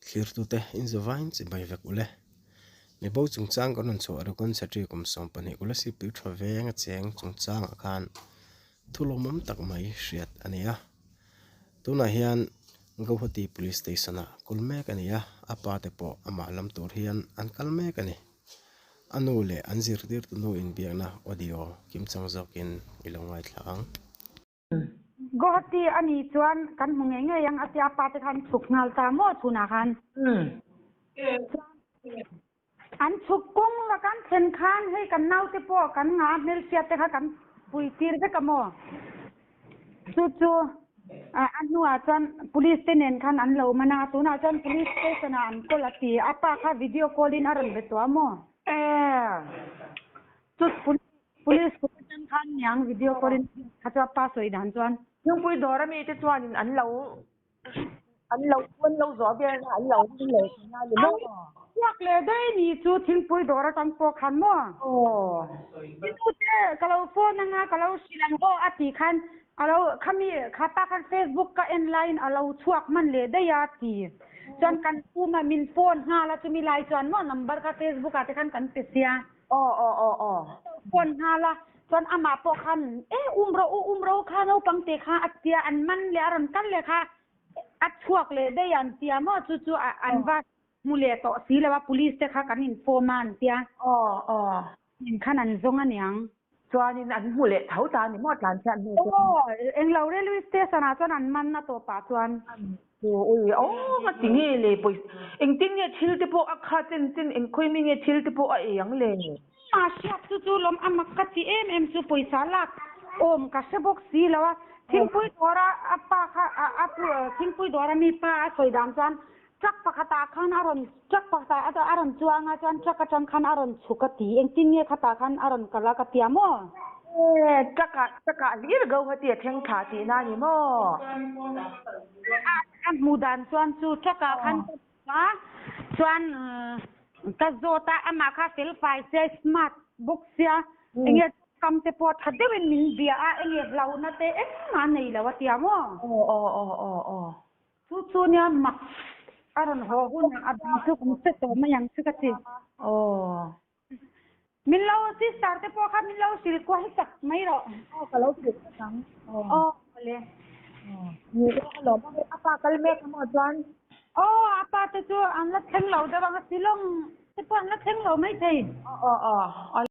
Thlirtute inzawvain chibai vek ule. Mibo chungchang kan rawn chhuah Rukun Chhetri kum 12 Kolasib tui tha veng a cheng chungchangah khan thu lawmawm tak mai hriat a ni a. Tunah hian Guwahati Police Station ah kul mek a ni a, a pa te pawh amah lam tur hian an kal mek a ni. A nu leh an zirtirtu nu inbiakna audio kimchang zawkin i lo ngaithla ang. Guwahati a nih chuan kan hmu ngei ngei ang a tia pa te khan chhuk nghal ta maw chhunah khan. Chuan an chhuk kawng la kan thlen khan hei kan naute pawh kan ngah hmelhriat te kha kan pui tir vek a maw. Chu chu a hnuah chuan police te nen khan an lo man a, tunah chuan police station ah an kawl a ti a pa kha video call in a rawn be tawh a maw. Chu Police kut atang khan niang video call in kha chu a pa sawi dan chuan. Thingpui dawr ami te chuanin an lo an lo an lo zawh vel na an lo hmang leh thin a ni maw? Chhuak leh daih ni chu thingpui dawr atang pawh khan maw? Aw. I nu te ka lo phone anga ka lo hrilh ang aw a tih khan a lo khami kha pa khan Facebook ka en laiin a lo chhuak hman leh daih a ti. Chuan kan puma min phone nghal a chumi lai chuan maw number kha Facebook ah te khan kan pe sia. Aw aw aw aw. Phone nghal a, chuan amah pawh khan e um rawh u um rawh u kha naupang te kha a tia an man leh a rawn kal leh kha a chhuak leh daih a an tia maw chu chu an va hmu leh tawh si lo a police te kha kan inform a an tia. Aw aw. Nen khan an zawng a niang. Chuanin an hmu leh tho ta a ni maw tlan chhiat hnu chuan. Aw englo railway station ah chuan an man a tawp ah chuan. Aw ui aw nga ti nge le pawisa engtin nge thil te pawh a kha chen chen eng khawi mi nge thil te pawh a ei ang le. A hriat chu chu lawm a mak ka ti em em chu pawisa lak awm ka hre bawk si lo a thingpui dawra a pa kha a pu thingpui dawra mi pa a sawi dan chuan Truck pakhatah khan a rawn truck pakhatah a rawn chuang a chuan truck atang khan a rawn chhuk a ti engtin nge khatah khan a rawn kal a ka tia maw? E truck ah truck ah hlir Guwahati a thleng thla tihna a ni maw? A a hmuh dan chuan chu truck ah khan ka chhuk a chuan ka zawt a amah kha fel fai sia smart bawk sia enge kam te pawh tha deuhin min bia a enge hlauhna te engmah a nei lo a tia maw? Aw aw aw aw aw. Chu chu nia mak a rawn haw hun a bang chu kan hre tawh mai ang chu ka ti. Aw. Min lo sister te pawh kha min lo hrilh kual chak mai rawh. Aw ka lo hrilh vek ang. Aw. Aw le. Aw ni e a lawm a a pa kal mek a maw chuan. Aw a pa te chu an la thleng lo deuh ang a silawng te pawh an la thleng lo maithei. Aw aw aw.